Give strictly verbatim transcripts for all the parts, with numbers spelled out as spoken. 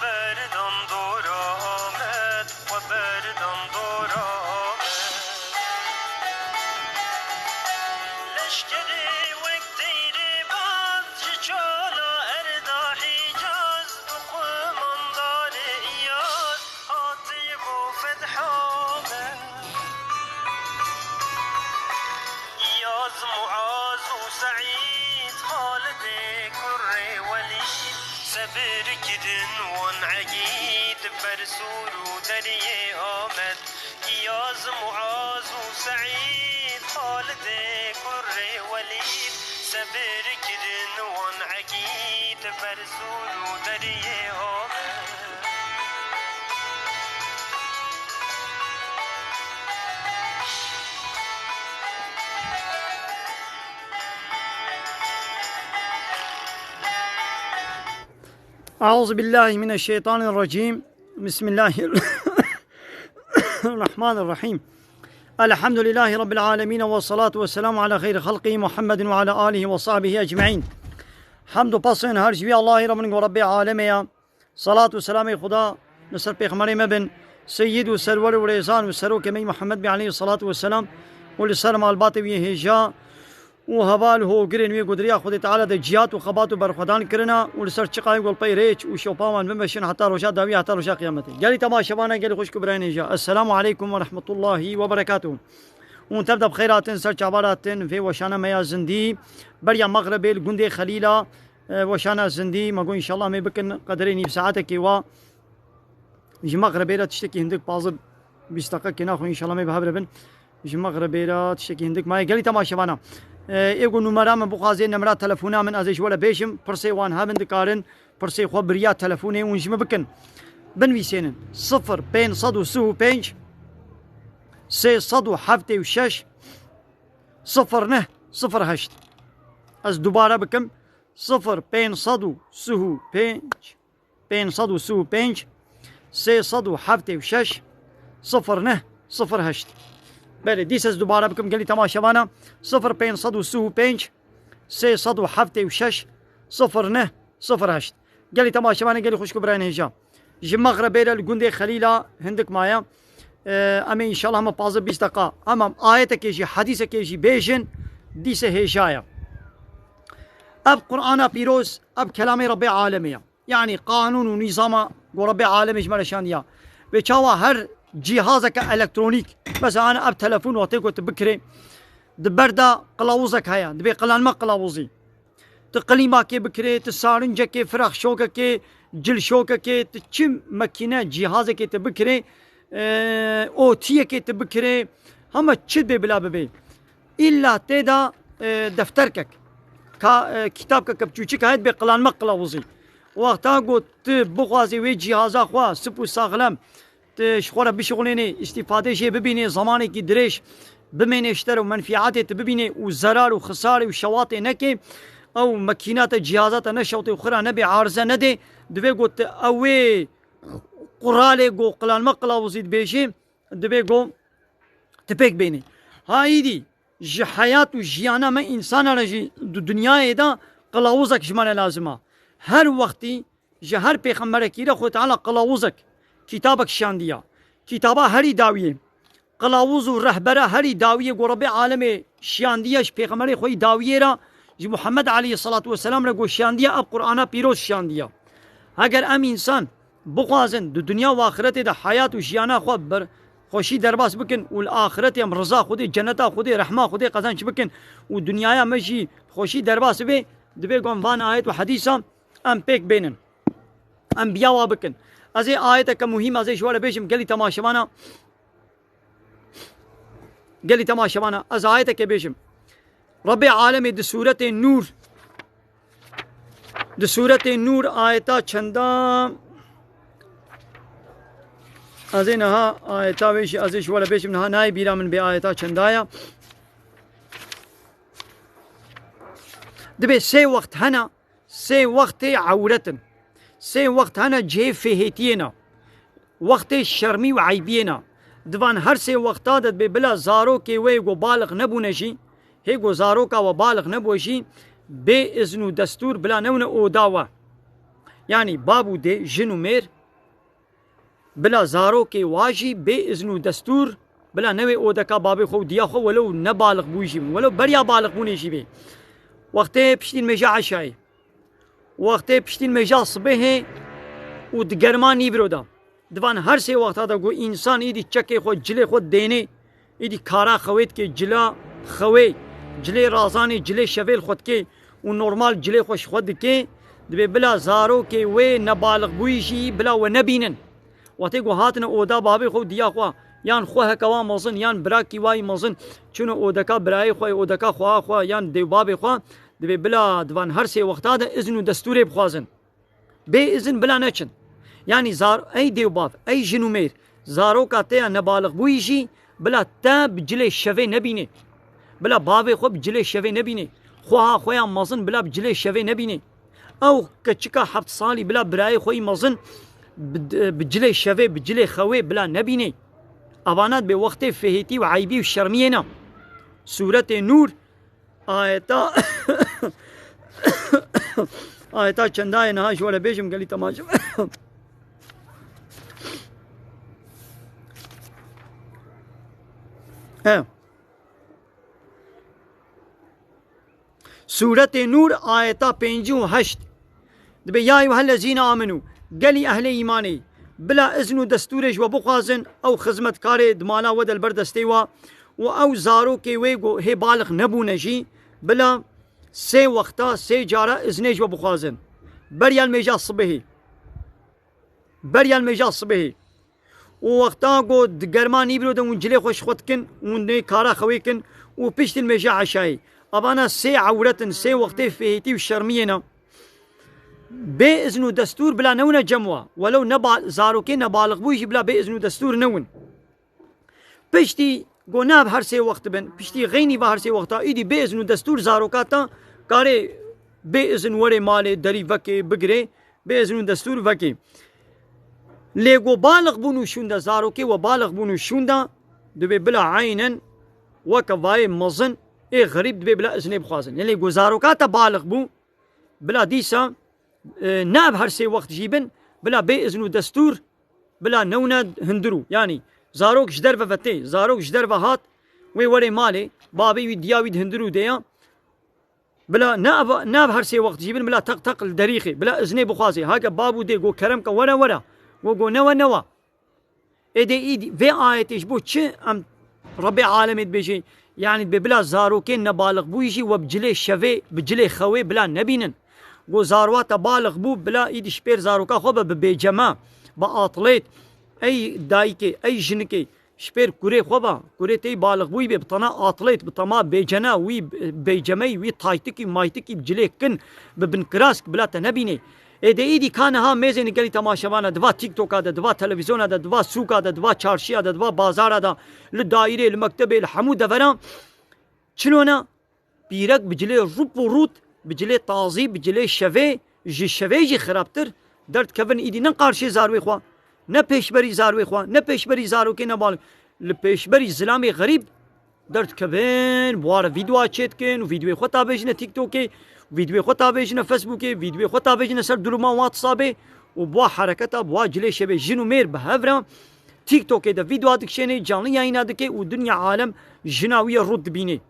Berdan dora Amed, we berdan dora Amed. Leşkerê wek teyrê baz ji çala erda Hicaz, bi qumandarê Îyaz hatiye bo fetha me. Îyaz, Muaz û Seîd, Xalidê kurê Welîd, sebir kirin wan egîd, ber Sûr û deriyê Amed. Îyaz, Muaz û Seîd, Xalidê kurê Welîd, sebir kirin wan egîd, ber Sûr û deriyê Amed. أعوذ بالله من الشيطان الرجيم. بسم الله الرحمن الرحيم. الحمد لله رب العالمين، والصلاة والسلام على خير خلقه محمد وعلى آله وصحبه أجمعين. Hamd û pasên her ji wî Allahî re bin ku Rebbê alemê ya. Salat û selamê Xuda li ser pêxemberê me bin, seyyid û serwer û rêzan û serokê me Muhammed bî aleyhî salatu ve selam û li ser malbatê wî hêja û heval hogirên wê ku di riya Xwedê Teala de cihat û xebat û berxwedan kirina û li ser çiqayê ku li pey rêç û şopa wan bimeşin heta roja dawî, heta roja qiyametê. Gelî temaşevana, gelî xwişk û birayên hêja. Esselamu aleykum ve rahmetullahi ve berekatuhu. Hûn tev de bi xeyr hatin, ser çava hatin vê weşana me ya zindî. Beriya Mexrebê li gundê Xelîla, e, weşana zindî, me got, înşallah, em ê bikin qederê nîv saetekê wa. Ji Mexrebê re tiştekî hindik, pazdeh bîst deqekê naxwe, înşallah, em ê bi hev re bin. Ji Mexrebê re tiştekî hindik maye. Gelî temaşevana, e, ê ku numera min bixwazê, nemera telefona min, ez ê ji we re bêjim, pirsê wan hebin, dikarin pirsê xwe bi riya telefonê hûn ji min bikin. Binivîsênin: sifir pênc sed û sih û pênc, sê sed û heftê û şeş, sifir neh sifir heşt. Ez dubare bikim: sifir pênc sed û sih û pênc, pênc sed û sih û pênc, sê sed û heftê û şeş, sifir neh sifir heşt. Belê, dîsa ez dubare bikim, gelî temaşevana: sifir pênc sed û sih û pênc, sê sed û heftê û şeş, sifir neh sifir heşt. Gelî temaşevana, gelî xwişk û birayên hêja. Ji Mexrebê re li gundê Xelîla hindik maye. Ee, em ê înşallah hema pazdeh bîst deqa, hema ayetekê jî, hedîsekê jî bêjin, dîsa hêja ye. Ev Qur'ana pîroz, ev kelamê Rebbê alemê ye. Yanî qanûn û nîzama ku Rebbê alemê ji me re şandiya. Vê çawa her cîhazeke elektronîk, mesela, ana ev telefon wextê ku tu bikirê, di ber de qilawuzek heye, dibê qilanma qilawuzî. Tu qilîmakê bikirê, tu sarincekê, firaxşokekê, cilşokekê, tu çi mekîne, cîhazekê tu bikirê, e, otiyekê tu bikirê, hema çi bê bila bibê. Îlla tê de, e, defterkek, ka, e, kitabkeke biçûçik heye, dibê qilanma qilawuzî. Wexta ku tu bixwazî wê cîhaza xwe sip û saxlem, tu ji xwe re bişixulênê, îstîfadê jê bibînê, zemanekî dirêj bimênê ji te re û menfîatê tu bibînê û zerar û xisarê û şewatê nekê, ew mekîna te, cîhaza te neşewtê û xira nebê, arize nedê, divê ku tu ew wê quralê ku qilanma qilawuzî dibêjê, divê ku tu pêk bênî. Ha îdî ji heyat û jiyana me însana re jî di dinyayê de qilawuzek ji me re lazim e. Her wextî ji her pêxemberekî re Xwedê Teala qilawuzek, kitabek şandiya. Kitaba herî dawiyê, qilawuz û rehbera herî dawiyê ku Rebbê alemê şiyandiye ji pêxemberê xwe yî dawiyê re, ji Muhammed aleyhisselatu vesselam re ku şiyandiye, ev Qur'ana pîroz şiyandiye. Heger em însan bixwazin di dinya û axiretê de heyat û jiyana xwe ber xweşî derbas bikin û li axiretê em riza Xwedê, ceneta Xwedê, rehma Xwedê qezenc bikin û dinyaya me jî xweşî derbas bibe, divê ku em van ayet û hedîsa em pêk bênin. Em biyawa bikin. Ez ê ayeteke muhîm ez ê ji we re bêjim, gelî temaşevana, gelî temaşevana, ez ayeteke bêjim. Rebbê alemê di sûretê Nûr, di sûretê Nûr ayeta çenda, ez ê niha ayeta wê jî ez ê ji we re bêjim, niha nayê bîra min bê ayeta çenda ya. Dibê sê wext hene, sê wextê ewret in. Sê wext hene cihê fêhêtiyê ne. Wextê şermî û eybiyê ne. Di van her sê wexta de dibê bila zarokê wê ku balix nebûne jî, hê ku zaroka we balix nebû jî, bê izn û destûr bila newne oda we. Yanî bab û dê, jin û mêr, bila zarokê wa jî bê izn û destûr, bila newê odeka babê xwe û diya xwe, welew ne balix bûyî jî bin, welew beriya balix bûnê jî bê. Wextê piştî nimêja eşayê, wextê piştî nimêja sibehê û di germa nîvro de. Di van her sê wexta de ku însan îdî çekê xwe, cilê xwe dênê, îdî kara xewê dike, cila xewê, cilê razanê, cilê şevê li xwe dike û normal cilê xwe ji xwe dike, dibê bila zarokê wê nebalixbûyî jî bila we nebînin. Wextê ku hatine oda babê xwe û diya xwe, yan xwe heke wa mezin, yan birakî wayî mezin, çûne odeka birayê xwe, odeka xweha xwe, yan dêwbabê xwe, dibê bila di van her sê wexta de izn û destûrê bixwazin. Bê izin bila neçin. Yanî zar-, ey dêwbav, ey jin û mêr, zaroka te ya nebalixbûyî jî bila te bi cilê şevê nebînê. Bila bavê xwe bi cilê şevê nebînê. Xweha xwe ya mezin bila bi cilê şevê nebînê. Ew keçika heft salî bila birayê xwe yî mezin bi, bi cilê şevê, bi cilê xewê bila nebînê. Evana dibê wextê fihêtî û eybî û şermiyê ne. Sûretê Nûr, ayeta, ayeta çendayê niha ji we re bêjim, gelî temaşe. He. Sûretê Nûr, ayeta pêncî û heşt. Dibê, "Ya eyyuhellezîne amenû", gelî ehlê îmanê, bila izn û destûrê ji we bixwazin, ew xizmetkarê di mala we de li ber destê we û ew zarokê wê ku hê balix nebûne jî, bila sê wexta, sê cara iznê ji we bixwazin. Beriya nimêja sibehê. Beriya nimêja sibehê. Û wexta ku di germa nîvro de hûn cilê xwe ji xwe dikin, hûn nê kara xewê kin û piştî nimêja eşayê. Evana sê ewret in, sê wextê fihêtî û şermiyê ne. Bê izn û destûr bila newine cem wa. Welew ne ba-, zarokê nebalixbûyî jî bila bê izn û destûr newin. Piştî ku nav her sê wext bin, piştî xeynî va her sê wexta, îdî bê izn û destûr zaroka te karê bê izn werê malê, derî vekê, bigirê, bê izn û destûr vekê. Lê ku balix bûn û şûnde, zarokê we balix bûn û şûnde, dibê bila eynen weke vayê mezin ê xerîb dibê bila iznê bixwazin. Lê ku zaroka te balix bû, bila dîsa, e, nav her sê wext jî bin, bila bê izn û destûr, bila newne hundirû. Yanî zarok ji derve ve tê, zarok ji derve hat, wê werê malê, babê wî diya wî di hundirû de ya. Bila nav, nav her sê wext jî bin, bila teq teq li derîxê, bila iznê bixwazê. Hake bab û dê go kerem ke were were, go go newe newe. Ê dê îdî vê ayetê ji bo çi em Rebbê alemê dibêje, yanî dibê bila zarokên nebalixbûyî jî we bi cilê şevê, bi cilê xewê bila nebînin. Go zarwa te balix bû, bila îdî ji pêr zaroka xwe be bi bêceme, bi atlêt. Ey dayikê, ey jinikê, ji pêr kurê xwe be, kurê te yî balixbûyî bê, bi tena atlêt, bi tena bêcene, wî bêcemeyî, wî taytikî, maytikî bi cilê kin, bi binkirask bila te nebînê. Ê dê îdî ka niha mêzên gelî temaşevana di va TikToka de, di va televîzyona de, di va sûka de, di va çarşiya de, di va bazara de, li daîrê, li mektebê, li hemû deveran çilo ne? Pîrek bi cilê rûp û rût, bi cilê tazî, bi cilê şevê, ji şevê jî xirabtir, derdikevin îdî ne qarşê zarwê xwe, ne pêşberî zarwê xwe, ne pêşberî zarokê nebal, li pêşberî zilamê xerîb, derdikevin, bi wa re vîdyoa çêdikin û vîdyoyê xwe tavêjine TikTokê, vîdyoyê xwe tavêjine Facebookê, vîdyoyê xwe tavêjine ser duruma WhatsAppê û bi wa hereketa, bi wa cilê şevê jin û mêr bi hev re TikTokê de vîdyoa dikişênê, canlı yayına dike û dinya alem jina wî ye rût dibînê.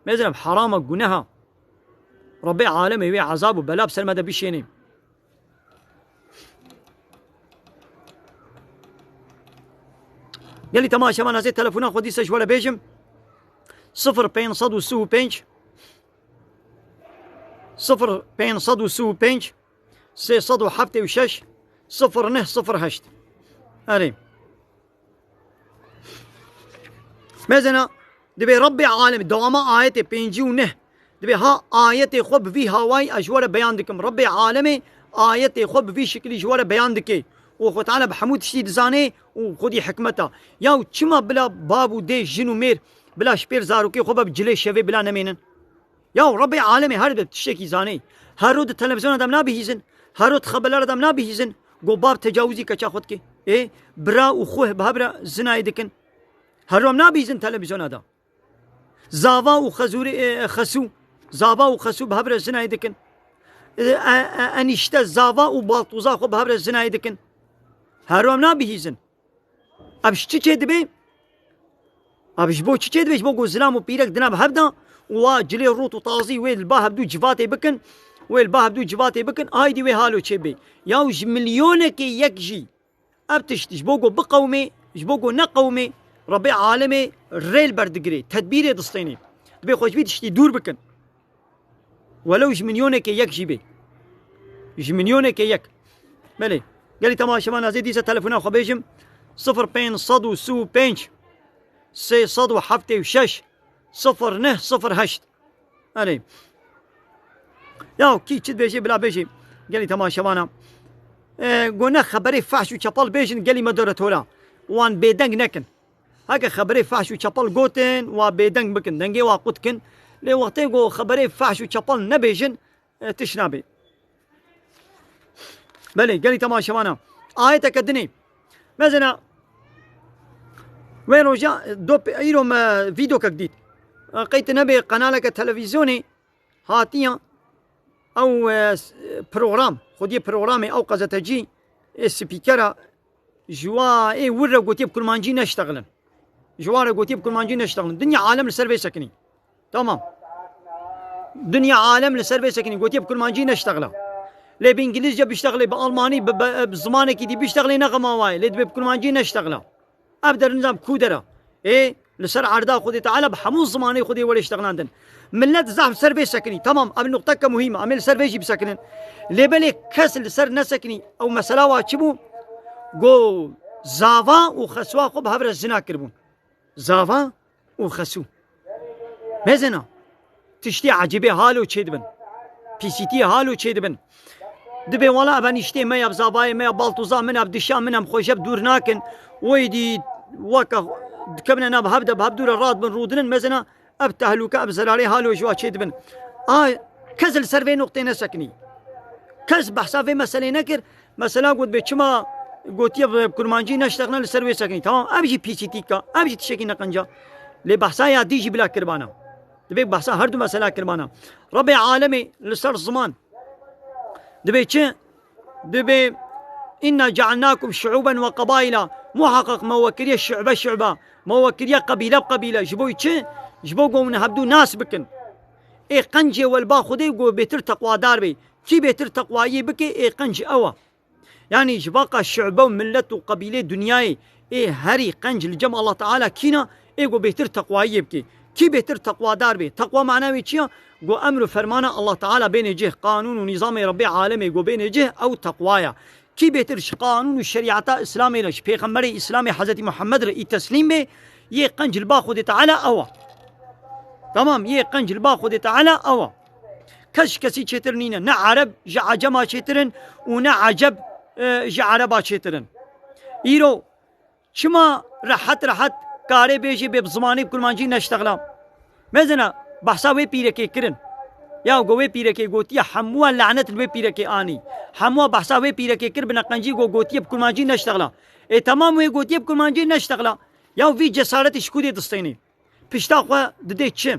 Mêzinem herama guneha. Rebbê alemê wê ezab û bela bi ser me de bişênê. Gelî temaşevan, ez ê telefona xwe dîsa ji we re bêjim. Sifir pênc sed û sî û pênc, sifir pênc sed û sî û pênc, sê sed û heftê û şeş, sifir neh sifir heşt. Erê. Mezena, dibê Rebbê alemê, dewama ayetê pêncî û neh. Dibê ha ayetê xwe bi vî hawayî ez ji we re beyan dikim. Rebbê alemê ayetê xwe bi vî şiklî ji we re beyan dike. Û Xwe Teala bi hemû tiştî dizane û xwedî hikmeta. Yaw çima bila bab û dê, jin û mêr, bila ji pêr zarokê xwe be bi cilê şevê bila nemênin? Yaw Rebbê alemê her bi tiştekî zanê. Her ro di televîzyona de em nabihîzin. Her ro di xebelara de em nabihîzin. Go bab tecawizî keça xwe dike. Ê, bira û xwe bi hev re zinayê dikin. Her ro em nabihîzin televîzyona de. Zava û xezûrê, e, xesû. Zava û xesû bi hev re zinayê dikin. e, e, e, enişte zava û baltûza xwe bi hev re zinayê dikin. Her em nabihîzin. Ev ji çi çê dibe? Ev ji bo çi çê dibe? Ji bo ku zilam û pîrek dina bi hev de û wa cilê rût û tazî wê li ba hevdû civatê bikin, wê li ba hevdû civatê bikin, aydî wê halo çê bê. Yaw ji milyonekê yek jî ev tişt ji bo ku biqewimê, ji bo ku neqewimê, Rebê alemê rê li ber digirê, tedbîrê distênê. Dibê xwe ji vî tiştî dûr bikin. Welew ji milyonekê yek jî bê. Ji milyonekê yek. Belê. Gelî temaşevan ez ê dîsa telefona xwe bêjim. Sifir pênc sed û sî û pênc, sê sed û heftê û şeş, sifir neh sifir heşt. Erê. Ya kî çi dibêjê bila bêjê. Gelî temaşevana. E, go ne xeberê fehş û çepal bêjin gelî me dore tora. Wan bêdeng nekin. Heke xeberê fehş û çepal gotin, wa bêdeng bikin, dengê wa qut kin. Lê wextê ku xeberê fehş û çepal nebêjin, e, tiş nabê. Belê, gelî temaşevana. Ayeteke dinê. Mezena, wê roja, e, do pe-, îro me vîdokek dît. E, qey tu nebê qenaleke televîzyonê hatiya ew, e, s-, program, xwediyê programê ew qezetecî, e, spîkera ji wa ê wir re gotiye bi kurmancî neştexilin. Ji wa re gotiye bi kurmancî neştexilin. Dinya alem li ser vê sekinî. Tamam. Dinya alem li ser vê sekinî. Gotiye bi kurmancî neştexila. Lê bi îngilîzce biştexilê, bi almanî, bi, bi, bi zimanekî dî biştexilê ne xema wa ye. Lê dibê bi kurmancî neştexila. Ev der nizam ku dera. Ê, li ser erda Xwedê Teala bi hemû zimanê Xwedê were ştexlandin. Millet zehf ser vê sekinî. Tamam, ev nuqteke muhîm e. Em ê li ser vê jî bisekinin. Lê belê kes li ser nesekinî. Ew mesela wa çi bû? Go zava û xeswa xwe bi hev re zina kiribûn. Zava û xesû. Mezena. Tiştê ecêbê halo çêdibin. Pîsîtiyê halo çêdibin. Dibê wala ev eniştê me ya, bi zavayê me ya, baltûza min ya, bi dişa min em xwe jeb dûr nakin. Wê dî weke dikevine nav hev de bi hev dû re radibin rûdinin. Mezena ev tehlûke, ev zerarê halo ji wa çêdibin. A kes li ser vê noqtê nesekinî. Kes behsa vê meselê nekir. Mesela got bê çima gotiye bi kurmancî neştexne li ser wê sekinî. Tamam, ev jî pîsîtîka, ev jî tiştekî neqenca. Lê behsa ya dî jî bila kirbana. Dibê behsa her du mesela kirbana. Rebê alemê li ser ziman. Dibê çi? Dibê inna cealnakum şuuben ve qabaila. Muhaqqaq me we kiriye şu'be şu'be. Me we kiriye qebîle bi qebîle. Ji bo çi? Ji bo ku hûn hevdû nas bikin. Ê qencê we li ba Xwedê ku bêtir teqwadar bê. Kî bêtir teqwayiyê bike, ê qenc ew e. Yanî ji vaqa şu'be û milet û qebîlê dinyayê ê herî qenc li cem Allah Teala kîna, ê ku bêtir teqwayiyê bike. Kî bêtir teqwadar bê? Teqwa mana wê çi ya? Ku emr û fermana Allah Teala bêne cih, qanûn û nîzamê Rebbê alemê ku bêne cih, ew teqwa ya. Kî bêtir ji qanûn û şerîeta Îslamê re, ji pêxemberê Îslamê Hezretî Muhammed re î teslîm bê, yê qenc li ba Xwedê Teala ew e. Tamam, yê qenc li ba Xwedê Teala ew e. Kes ji kesî çêtir nîne. Ne Ereb ji Ecema çêtir in û ne Eceb, e, ji Ereba çêtir in. Îro çima rehet rehet karê bêjê bê bi zimanê bi kurmancî neştexla? Mezina behsa wê pîrekê kirin. Ya go wê pîrekê gotiye hemûa lanet li wê pîrekê anî. Hemûa behsa wê pîrekê kir bi neqencî go gotiye bi kurmancî neştexla. Ê temam wê gotiye bi kurmancî neştexla. Ya vî cesaretî ji ku dê distênê? Pişta xwe didê çi?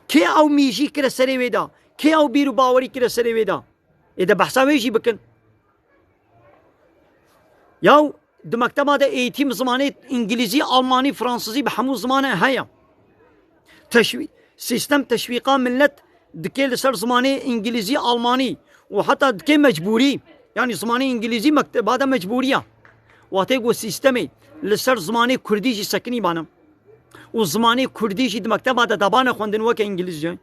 Kê ew mîjî kire serê wê de? Kê ew bîr û bawerî kire serê wê de? Ê de behsa wê jî bikin. Yaw di mekteba de eğitim zimanê îngilîzî, almanî, fransizî bi hemû zimanê heye. Teşwî-, sîstem teşwîqa millet dike li ser zimanê îngilîzî, almanî û heta dike mecbûrî. Yanî zimanê îngilîzî mekteba de mecbûrî ya. Wextê ku sîstemê li ser zimanê kurdî jî sekinî bana û zimanê kurdî jî di mekteba de dabane xwendin weke îngilîzce.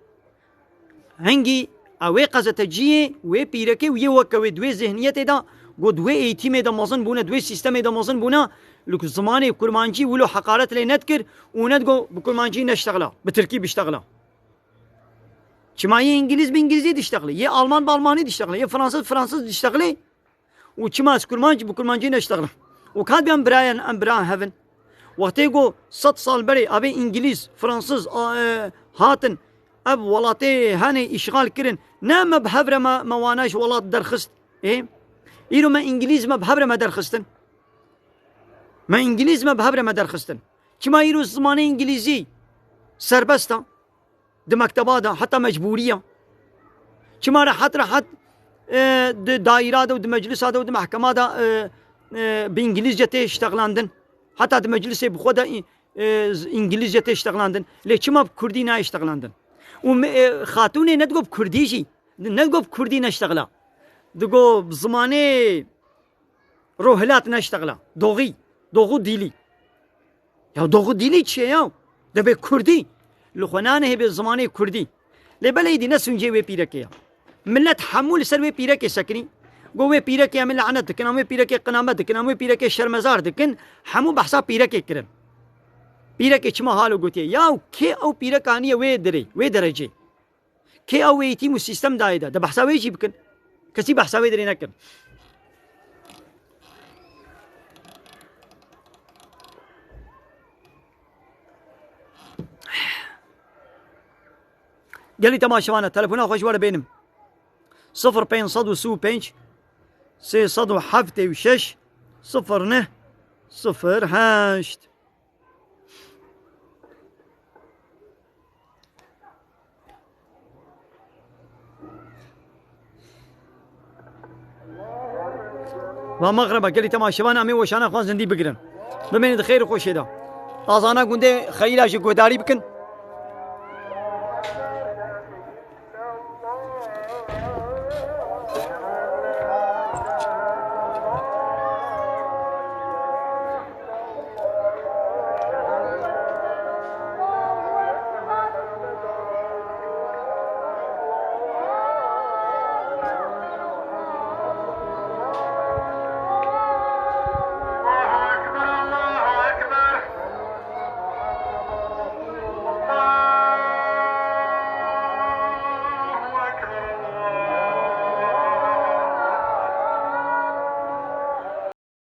Hingî ew ê qezeteciyê, wê pîrekê û yê weke wê di wê zihniyetê de, ku di wê eğitimê de mezin bûne, di wê sîstemê de mezin bûne, li ku zimanê kurmancî wilo heqaret lê nedikir û nedigo bi kurmancî neştexila, bi tirkî biştexila. Çima yê îngilîz bi îngilîzî diştexilê, yê alman bi almanî diştexilê, yê fransiz bi fransiz diştexilê û çima ez kurmanc bi kurmancî neştexilê? Û ka dibê em birayên, em bira hev in. Wextê ku sed sal berê avê îngilîz, fransiz, a, e, hatin, ev welatê henê îşxal kirin, ne me bi hev re me, me wana ji welat derxist. Ê? Îro me îngilîz me bi hev re me derxistin. Me îngilîz me bi hev re me derxistin. Çima îro zimanê îngilîzî serbest e? Di mekteba de heta mecbûrî ye. Çima rehet rehet, e, di daîra de û di meclisa de û di mehkema de, e, e, bi îngilîzce tê ştexlandin? Heta di meclisê bi xwe de î-, e, z-, îngilîzce tê ştexlandin. Lê çima bi kurdî nayê ştexlandin? Û me-, e, xatûnê ne digo bi kurdî jî, ne digo bi kurdî neştexla. Digo bi zimanê rohilat neştexla. Doxî. Doxû dîlî. Ya doxû dîlî çi ye ya? Dibê kurdî. Li xwe nanihê bê zimanê kurdî. Lê belê îdî ne sûncê wê pîrekê ya. Millet hemû li ser wê pîrekê sekinî. Got wê pîrekê em ê lanet dikin, em wê pîrekê qinamet dikin, em wê pîrekê şermezar dikin. Hemû behsa pîrekê kirin. Pîrekê çima halo gotiye? Ya kê ew pîrek aniye wê derê, wê derecê? Kê ew wê îtîm û sîstem dayê de? De behsa wê jî bikin. Kesî behsa wê derê nekin. Gelî temaşevane, telefona xwe ji we re bênim. Sifir pênc sed û sî û pênc, sê sed û heftê û şeş, sifir neh, sifir heşt. Va mexreba, gelî temaşevan, em ê weşana xwe zindî bigirin. Bimênin di xêr û xweşê de. Azana gundê xeyîla jî guhdarî bikin.